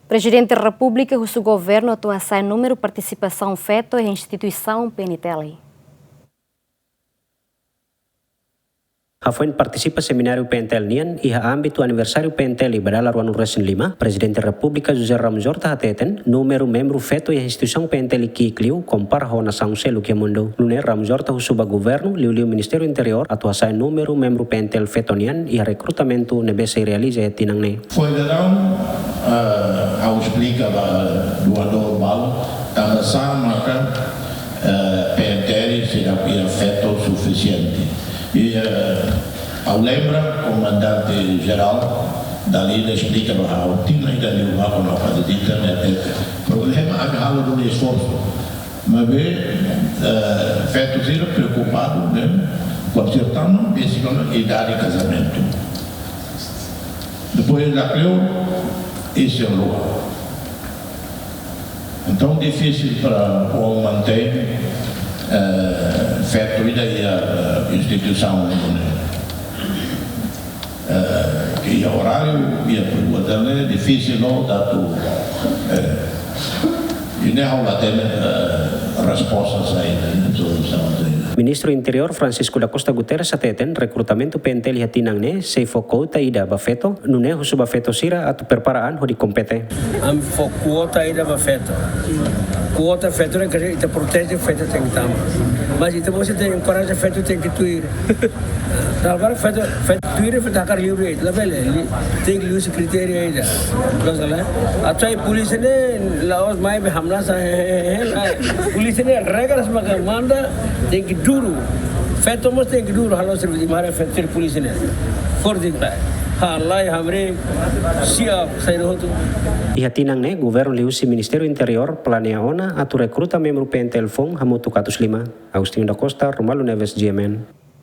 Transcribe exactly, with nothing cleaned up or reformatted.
Prezidente Repúblika husu governu atu hasa'e númeru partisipasaun feto iha instituisaun P N T L. Hafoin partisipa semináriu P N T L nian iha ámbitu aniversáriu P N T L ba dala ruanulu-resin-lima, Prezidente Repúblika José Ramos Horta hateten, númeru membru feto iha instituisaun P N T L ki'ik liu kompara ho nasaun seluk iha mundu. Nune'e Ramos Horta husu ba governu, liuliu Ministériu Interiór, atu hasa'e númeru membru P N T L feto nian iha rekrutamentu ne'ebé sei realiza iha tinan ne'e. Foin daudaun, eh, ha'u esplika ba doadór balu, tanba sá maka, eh, P N T L seidauk iha feto sufisiente. I, eh, ha'u lembra, komandante jerál dala ida esplika ba ha'u, tinan ida liubá kuandu ha'u faze di internet, eh, problema ami halo duni esforsu. Maibé, eh, feto sira preokupadu, ne'e, kuandu sira tama, besik ona idade kazamentu. Depois, lakleur, esse é o lugar. Entaun, difisil para o mantein, eh, feto ida iha, eh, instituisaun, ne'e. Eh, iha oráriu, iha pergunta, ne'e difisil, no, datu, eh, i ne'e ha'u la hatene, eh, resposta saida, ne'e, solusaun saida. Ministru Interiór Francisco da Costa Guterres hateten, rekrutamentu P N T L iha tinan ne'e sei fó kuota ida ba feto, nune'e husu ba feto sira atu prepara an hodi kompete. Ami fó kuota ida ba feto. Kuota feto ne'e kere ita proteje feto tenke tama. Mas ita mós tenke enkoraja feto tenke tuir. Agora feto, feto tuir, feto hakarak liu de'it, labele, li-, tenke liu husi kritériu ida. Loos ka lae? Atu sai polísia ne'e la'ós mai be hamnasa, he, he, he, he, lae. Polísia ne'e regras maka manda, tenke duru. Feto mós tenke duru, halo servisu, i mara feto ser polísia ne'e. Forte, lae. Halai, hamriik, siap, sai no hotu. Iha tinan ne'e, governu liuhusi Ministériu Interiór planeia ona atu rekruta membru P N T L foun hamutuk atus lima. Agostinho da Costa, Romualdo Neves, G M N.